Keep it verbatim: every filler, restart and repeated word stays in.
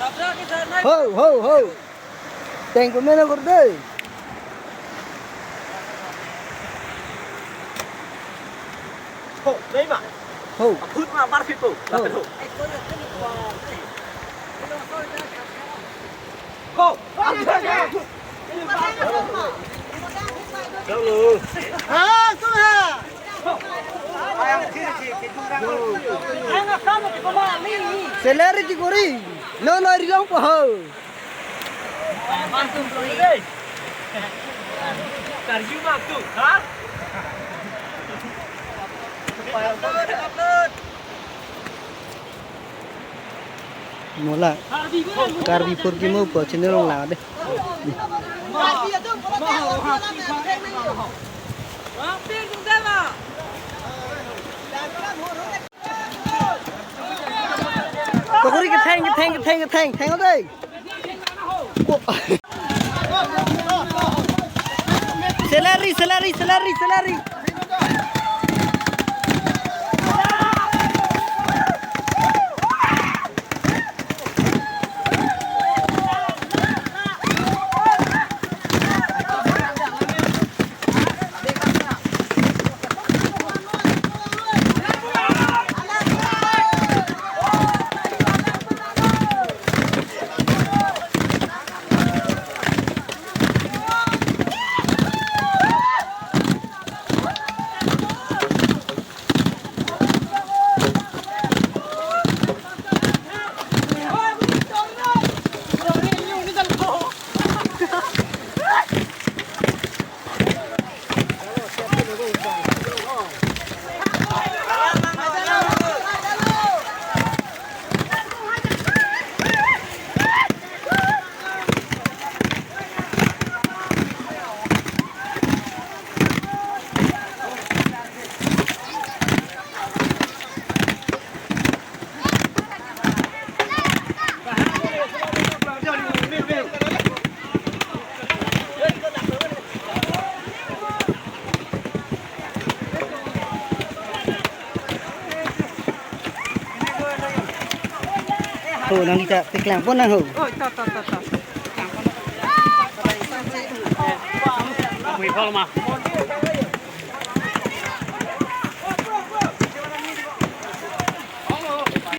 Ho, ho, ho. Teng ko mena kor dei. Ho, dei ma. Ho. Aphut ma bar pipo. Ho. Ho. Hello. Ha, tu ha. Salary ki kori. No, no, ri-ong po ho. Karju mak tu, ha? Mola Karbi Four K mo po channel along lang dei. Kokori ketheng, ketheng, ketheng, ketheng, theng dei. Salary, salary, salary, salary. Ho, nangli ta paklang pon nang ho. Oi, ta, ta, ta, ta. Kami kalau mah.